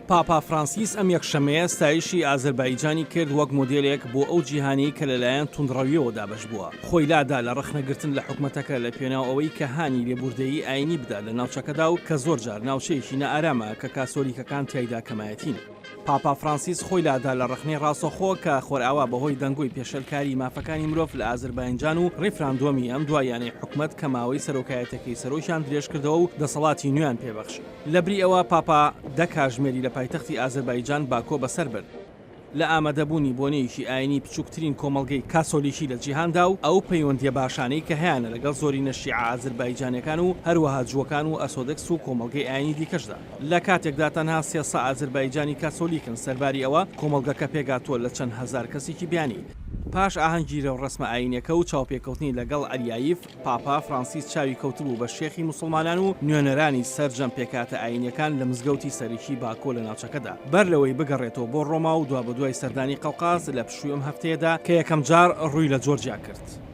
پاپا فرانسیس ئەم یەکشەممەیە ستایشی ئازەربایجانی کرد وەک مۆدێلێک بۆ ئەو جیهانەی کە لەلایەن توندڕەوییەوە دابەش بووە. خۆی لادا لە ڕەخنەگرتن لە حکومەتەکە لە پێناو ئەوەی کە هانی لێبوردەیی ئایینی بدات لە ناوچەکەدا و کە زۆرجار ناوچەیەکی نائارامە کە کاسۆلیکەکان تیایدا کەمایەتین. پاپا فرانسیس خۆی لادا لە ڕەخنەی ڕاستەوخۆ کە خۆرئاوا بەهۆی دەنگۆی پێشێلکاری مافەکانی مرۆڤ لە ئازرباینجان و ڕیفراندۆمی ئەم دواییانەی حکومەت کە ماوەی سەرۆکایەتەکەی سەرۆکیان درێژکردەوە و دەسەڵاتی نوێیان پێبەخشی. لەبری ئەوە پاپا دە کاژمێری لە پایتەختی ئازربایجان باکۆ بەسەر برد. لە ئامادەبوونی بۆنەیەکی ئایینی بچووکترین کۆمەڵگەی کاسۆلیکی لە جیهاندا و ئەو پەیوەندییە باشانەی کە هەیانە لەگەڵ زۆرینە شیعە ئازربایجانیەکان و هەروەها جووەکان و ئەرسۆدکس و کۆمەڵگەی ئایینی دیکەشدا. لە کاتێکدا تەنها 300 ئازربایجانی کاسۆلیکن، سەرباری ئەوە کۆمەڵگەکە پێکهاتووە لە چەند هەزار کەسێکی بیانی. پاش ئاهەنگی رێوڕەسمە ئایینیەکە و چاوپێکەوتنی لەگەڵ ئەلیایف، پاپا فرانسیس چاوی کەوتبوو بە شێخی موسڵمانان و نوێنەرانی سەرجەم پێکهاتە ئایینیەکان لە مزگەوتی سەرەکی باکۆ لە ناوچەکەدا بەر لەوەی بگەڕێتەوە بۆ ڕۆما و دوابەدوای سەردانی قەوقاز لە پشووی ئەم هەفتەیەدا کە یەکەمجار ڕووی لە جۆرجیا کرد.